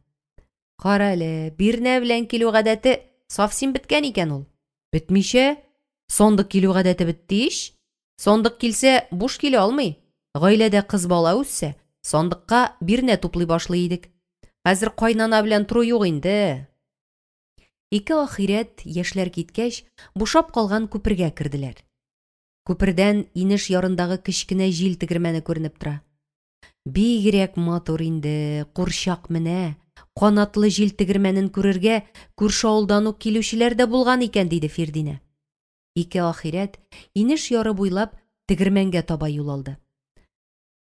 Кара әле, бирнә белән килү гадәте совсем беткән икән ул. Бетмичә, сандык килү гадәте бетте ич. Сандык килсә, буш килә алмый. Гаиләдә кыз бала үссә, сандыкка бирнә туплый башлый идек. Хәзер кайнана белән тору юк инде. Ике ахирәт, яшьләр киткәч, бушап калган күпергә керделәр. Күпердән инеш ярындагы кечкенә җил тегермәне күренеп тора. Бигрәк матур инде, курчак менә. Канатлы җил тегермәнен күрергә күрше авылдан ук килүчеләр дә булган икән, диде Фирдинә. Ике ахирәт инеш яры буйлап тегермәнгә таба юл алды.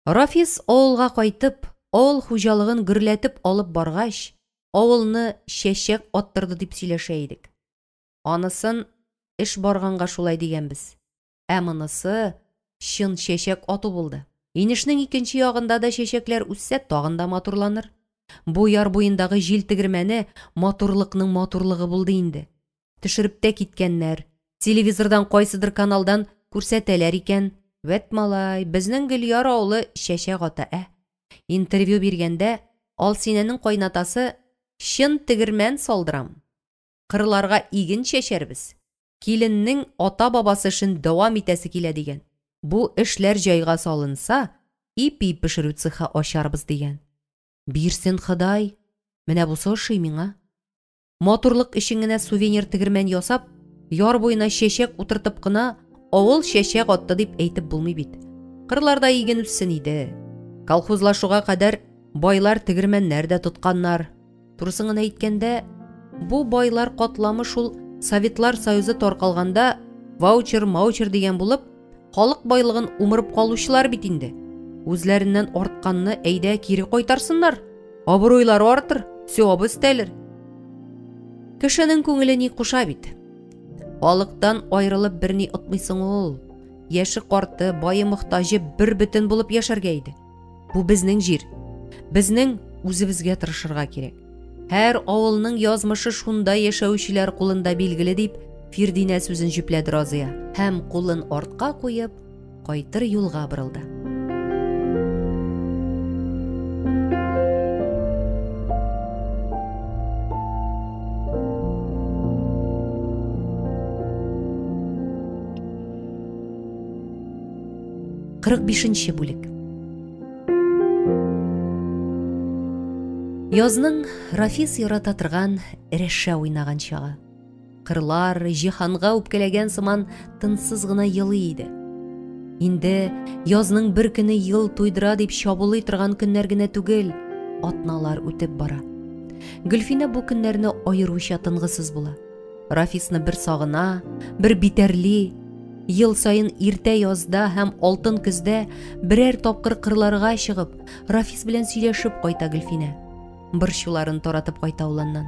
Рафис авылга кайтып, авыл хуҗалыгын гөрләтеп алып баргач, авылны чәчәк аттырды дип сөйләшә идек. Анысын эш барганга шулай дигәнбез. Ә монысы чын чәчәк ату булды. Инешнең икенче ягында да чәчәкләр үссә тагын да матурланыр. Бу яр буендагы җил тегермәне матурлыкның матурлыгы булды инде. Төшереп тә киткәннәр. Телевизордан кайсыдыр каналдан күрсәтәләр икән. Вәт малай, безнең Гөльяр авылы чәчәк ата, ә. Интервью биргәндә Алсинәнең кайнатасы чын тегермән салдырам. Кырларга иген чәчәрбез. Киленнең ата-бабасы эшен дәвам итәсе килә дигән. Бу эшләр җайга салынса, ипи пешерү цехы ачарбыз дигән. Бирсен Ходай, менә бусы ошый миңа. Матурлык өчен генә сувенир тегермән ясап, яр буена чәчәк утыртып кына авыл чәчәк атты дип әйтеп булмый бит. Кырларда иген үссен иде. Колхозлашуга кадәр байлар тегермәннәр дә тотканнар. Турысын гына әйткәндә, бу байлар катламы шул Советлар Союзы таркалганда ваучер-маучер дигән булып, халык байлыгын умырып калучылар бит инде. Үзләреннән артканны әйдә кире кайтарсыннар. Абруйлары артыр, севабы өстәлер. Кешенең күңеле ни куша бит. Халыктан аерылып берни отмыйсың ул. Яше карты, бае мохтаҗы бер бөтен булып яшәргә иде. Бу безнең җир. Безнең үзебезгә тырышырга кирәк. Һәр авылның язмышы шунда яшәүчеләр кулында билгеле дип Фирдинә сүзен җөпләде Разыя һәм кулын артка куеп, кайтыр юлга борылды. 45 бүлек. Язның Рафис ярата торган рәшә уйнаган чагы. Кырлар җиһанга үпкәләгән сыман тынсыз гына елый иде. Инде язның бер көне ел туйдыра дип чабулый торган көннәр генә түгел, атналар үтеп бара. Гөлфинә бу көннәрне аеруча тынгысыз була. Рафисны бер сагына, бер битәрли. Ел саен иртә язда һәм алтын көздә берәр тапкыр кырларга чыгып, Рафис белән сөйләшеп кайта Гөлфинә. Борчуларын таратып кайта ул аннан.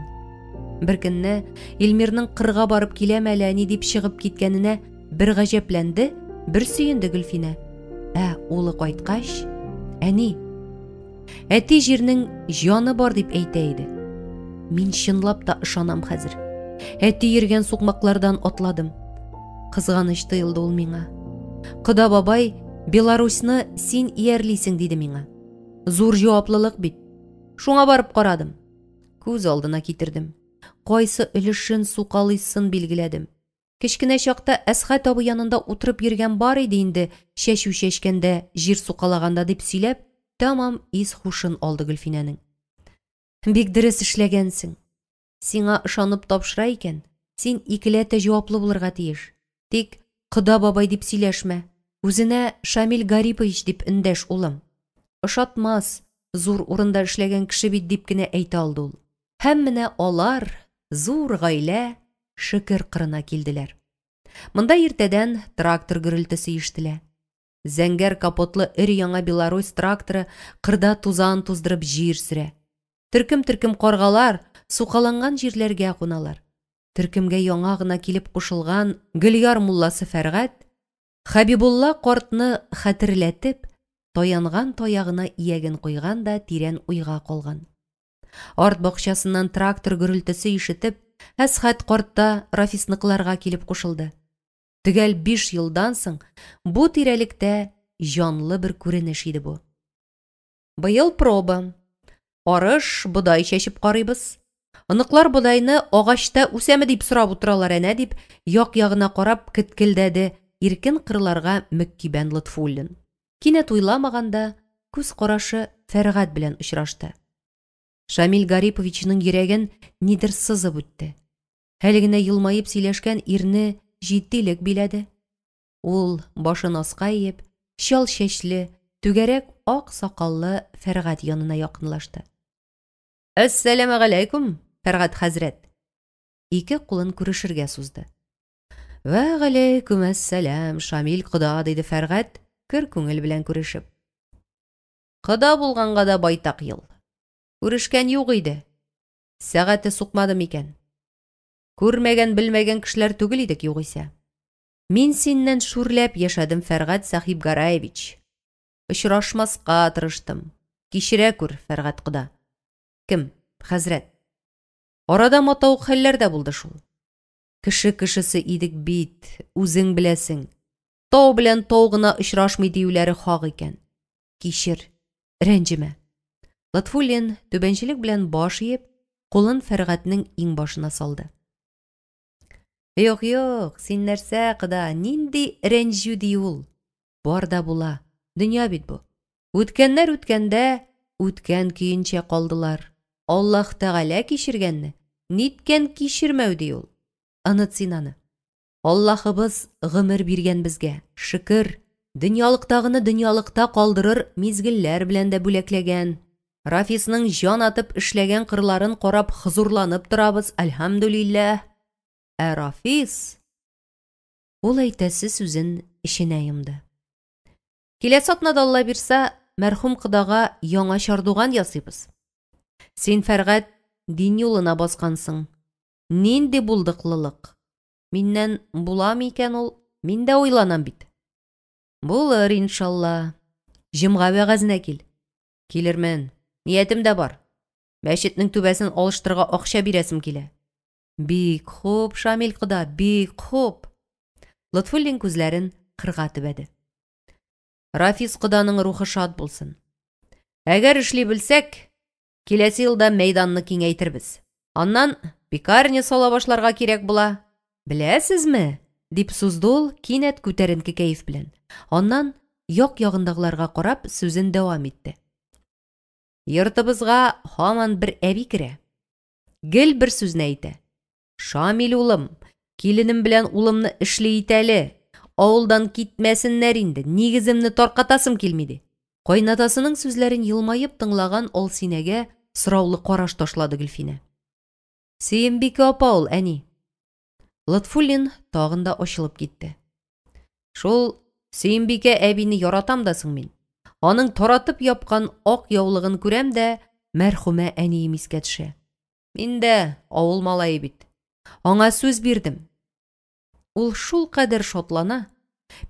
Бер көнне Илмирның кырга барып киләм әле әни дип чыгып киткәненә бер гаҗәпләнде, бер сөенде Гөлфинә. Ә улы кайткач, әни, Әти җирнең җаны бар дип әйтә иде. Мин чынлап та ышанам хәзер. Әти йөргән сукмаклардан атладым. Кызганыч тоелды ул миңа. Кода бабай, Беларусьны син иярлисең диде миңа. Зур җаваплылык бит. Шуңа барып карадым. Күз алдына китердем. Кайсы өлешен сукалыйсын билгеләдем. Кечкенә чакта Әсхәт абый янында утырып йөргән бар иде инде, чәчү чәчкәндә, җир сукалаганда дип сөйләп, тәмам ис-һушын алды Гөлфинәнең. Бик дөрес эшләгәнсең. Сиңа ышанып тапшыра икән, син икеләтә җаваплы булырга тиеш. Тик кода бабай дип сөйләшмә. Үзенә Шамил Гарипович дип эндәш, улым. Ошатмас, зур урында эшләгән кеше бит дип кенә әйтә алды ул. Һәм менә алар, зур гаилә, Шөкер кырына килделәр. Монда иртәдән трактор гөрелтесе ишетелә. Зәңгәр капотлы өр-яңа Беларусь тракторы кырда тузан туздырып җир сөрә. Төркем-төркем каргалар сукаланган җирләргә куналар. Төркемгә яңа гына килеп кушылган Гөльяр мулласы Фәргать, Хәбибулла картны хәтерләтеп, таянган таягына ияген куйган да тирән уйга калган. Арт бакчасыннан трактор гөрелтесе ишетеп, Әсхәт карт та Рафисныкыларга килеп кушылды. Төгәл 5 елдан соң бу тирәлектә җанлы бер күренеш иде бу. Быел проба. Арыш, бодай чәчеп карыйбыз. Оныклар бодайны агачта үсәме дип сорап утыралар әнә дип, як-ягына карап кеткелдәде иркен кырларга мөккибән Лотфуллин. Кинәт уйламаганда күз карашы Фәргать белән очрашты. Шамил Гариповичның йөрәген нидер сызып үтте. Әле генә елмаеп сөйләшкән ирне җитдилек биләде. Ул, башын аска иеп, чал чәчле, түгәрәк ак сакаллы Фәргать янына якынлашты. Әссәламегаләйкүм, Фәргать хәзрәт. Ике кулын күрешергә сузды. Вә галәйкүм әссәлам, Шамил кода, диде Фәргать, көр күңел белән күрешеп. Кода булганга да байтак ел. Күрешкән юк иде. Сәгате сукмады микән? Күрмәгән, белмәгән кешеләр түгел идек югыйсә. Мин синнән шүрләп яшәдем, Фәргать Сәхибгараевич. Очрашмаска тырыштым. Кичерә күр, Фәргать кода. Кем? Хәзрәт. Арада матавык хәлләр дә булды шул. Кеше кешесе идек бит, үзең беләсең. Тау белән тау гына очрашмый диюләре хак икән. Кичер, рәнҗемә. Лотфуллин түбәнчелек белән баш иеп, кулын Фәргатьнең иңбашына салды. Юк, юк, син нәрсә, кода, нинди рәнҗү ди ул? Бар да була. Дөнья бит бу. Үткәннәр үткәндә үткән көенчә калдылар. Аллаһ Тәгалә кичергәнне ниткән кичермәү ди ул. Оныт син аны. Аллаһыбыз гомер биргән безгә, шөкер, дөньялыктагыны дөньялыкта калдырыр мизгелләр белән дә бүләкләгән. Рафисның җан атып эшләгән кырларын карап хозурланып торабыз, әлхәмдүлилләһ. Ә Рафис... Ул әйтәсе сүзен эченә йомды. Киләсе атнада Алла бирса, мәрхүм кодага яңа чардуган ясыйбыз. Син, Фәргать, дин юлына баскансың. Нинди булдыклылык! Миннән буламы икән ул? Мин дә уйланам бит. Булыр, иншалла. Җомга вәгазенә кил. Килермен. Ниятем дә бар. Мәчетнең түбәсен алыштырырга акча бирәсем килә. Бик хуп, Шамил кода, бик хуп. Лотфуллин күзләрен кырга төбәде. Рафис коданың рухы шат булсын. Әгәр эшли белсәк, киләсе елда мәйданны киңәйтербез. Аннан пекарня сала башларга кирәк була. Беләсезме? дип сузды ул кинәт күтәренке кәеф белән. Аннан як-ягындагыларга карап сүзен дәвам итте. Йортыбызга һаман бер әби керә. Гел бер сүзне әйтә. Шамил улым, киленем белән улымны эшле ит әле. Авылдан китмәсеннәр инде, нигеземне таркатасым килми ди. Кайнатасының сүзләрен елмаеп тыңлаган Алсинәгә сораулы караш ташлады Гөлфинә. Сөембикә апа ул, әни. Лотфуллин тагын да ачылып китте. Шул Сөембикә әбине яратам да соң мин. Аның таратып япкан ак яулыгын күрәм дә, мәрхүмә әнием искә төшә. Мин дә авыл малае бит. Аңа сүз бирдем. Ул шул кадәр шатлана.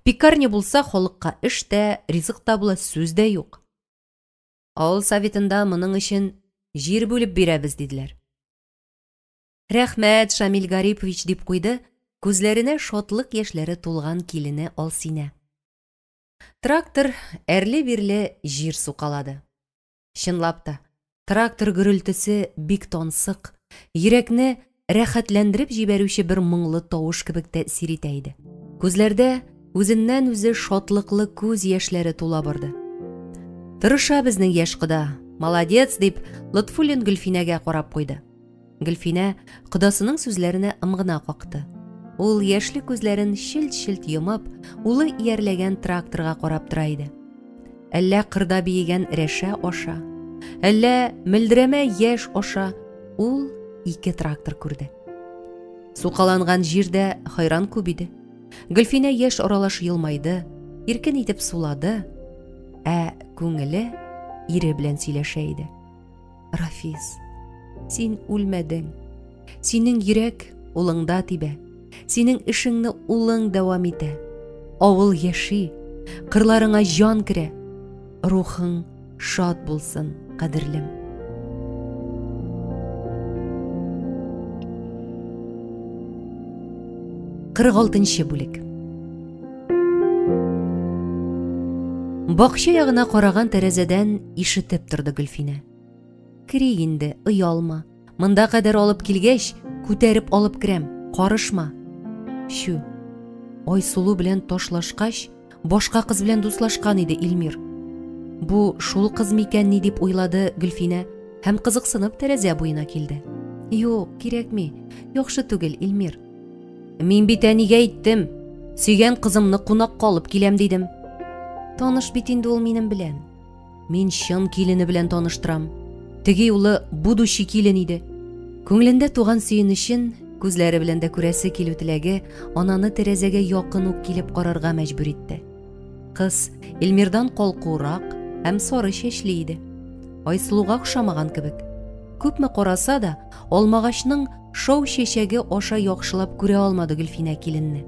Пекарня булса, халыкка эш тә, ризык та була, сүз дә юк. Авыл советында моның өчен җир бүлеп бирәбез, диделәр. Рәхмәт, Шамил Гарипович, дип куйды, күзләренә шатлык яшьләре тулган килене Алсинә. Трактор әрле-бирле җир сукалады. Чынлап та, трактор гөрелтесе бик тансык, йөрәкне рәхәтләндереп җибәрүче бер моңлы тавыш кебек тәэсир итә иде. Күзләрдә үзеннән-үзе шатлыклы күз яшьләре тула барды. Тырыша безнең яшь кода, молодец, дип Лотфуллин Гөлфинәгә карап куйды. Гөлфинә кодасының сүзләренә ым гына какты. Ул яшьле күзләрен челт-челт йомып, улы иярләгән тракторга карап тора иде. Әллә кырда биегән рәшә аша, әллә мөлдерәмә яшь аша ул ике трактор күрде. Сукаланган җирдә хайран күп иде. Гөлфинә яшь аралаш елмайды. Иркен итеп сулады, ә күңеле ире белән сөйләшә иде. Рафис, син үлмәдең. Синең йөрәк улыңда тибә. Синең эшеңне улың дәвам итә. Авыл яши, кырларыңа җан керә. Рухың шат булсын, кадерлем. 46 бүлек. Бакча ягына караган тәрәзәдән ишетеп торды Гөлфинә. Керик инде, оялма. Монда кадәр алып килгәч, күтәреп алып керәм, карышма. Чү. Айсылу белән ташлашкач, башка кыз белән дуслашкан иде Илмир. Бу шул кыз микән ни дип уйлады Гөлфинә һәм кызыксынып тәрәзә буена килде. Юк, кирәкми. Яхшы түгел, Илмир. Мин бит әнигә әйттем. Сөйгән кызымны кунакка алып киләм дидем. Таныш бит инде ул минем белән. Мин чын килене белән таныштырам. Теге юлы будущий килен иде. Күңелендә туган сөенечен, күзләре белән дә күрәсе килү теләге ананы тәрәзәгә якын ук килеп карарга мәҗбүр итте. Кыз Эльмирдан калкурак һәм сары чәчле иде. Айсылуга охшамаган кебек. Күпме караса да, алмагачның шау чәчәге аша яхшылап күрә алмады Гөлфинә киленне.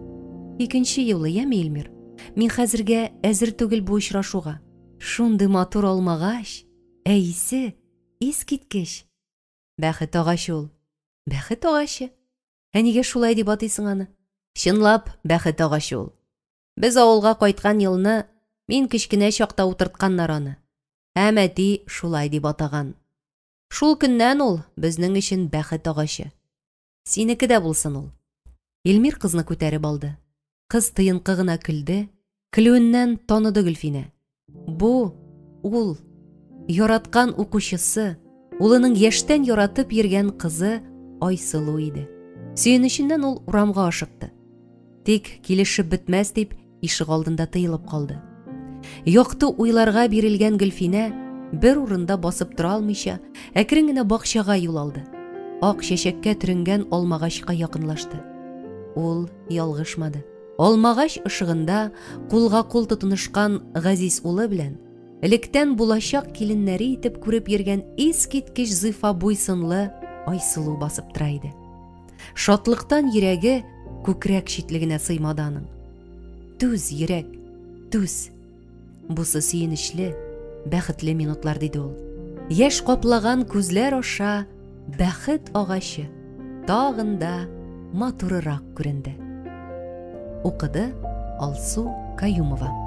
Икенче юлы, яме, Эльмир? Мин хәзергә әзер түгел бу очрашуга. Шундый матур алмагач, ә исе искиткеч. Бәхет агачы ул. Бәхет агачы? Ә нигә шулай дип атыйсың аны? Чынлап, бәхет агачы ул. Без авылга кайткан елны мин кечкенә чакта утыртканнар аны. Һәм әти шулай дип атаган. Шул көннән ул безнең өчен бәхет агачы. Синеке дә булсын ул. Илмир кызны күтәреп алды. Кыз тыенкы гына көлде. Көлүеннән таныды Гөлфинә. Бу ул яраткан укучысы, улының яшьтән яратып йөргән кызы Айсылу иде. Сөенеченнән ул урамга ашыкты. Тик килешеп бетмәс дип, ишегалдында тыелып калды. Якты уйларга бирелгән Гөлфинә бер урында басып тора алмыйча, әкрен генә бакчага юл алды. Ак чәчәккә төренгән алмагачка якынлашты. Ул ялгышмады. Алмагач ышыгында кулга-кул тотынышкан газиз улы белән электән булачак киленнәре итеп күреп йөргән искиткеч зифа буй-сынлы Айсылу басып тора иде. Шатлыктан йөрәге күкрәк читлегенә сыймады аның. Түз, йөрәк, түз. Бусы сөенечле, бәхетле минутлар, диде ул. Яшь каплаган күзләр аша бәхет агачы тагын да матурырак күренде. Укыды Алсу Каюмова.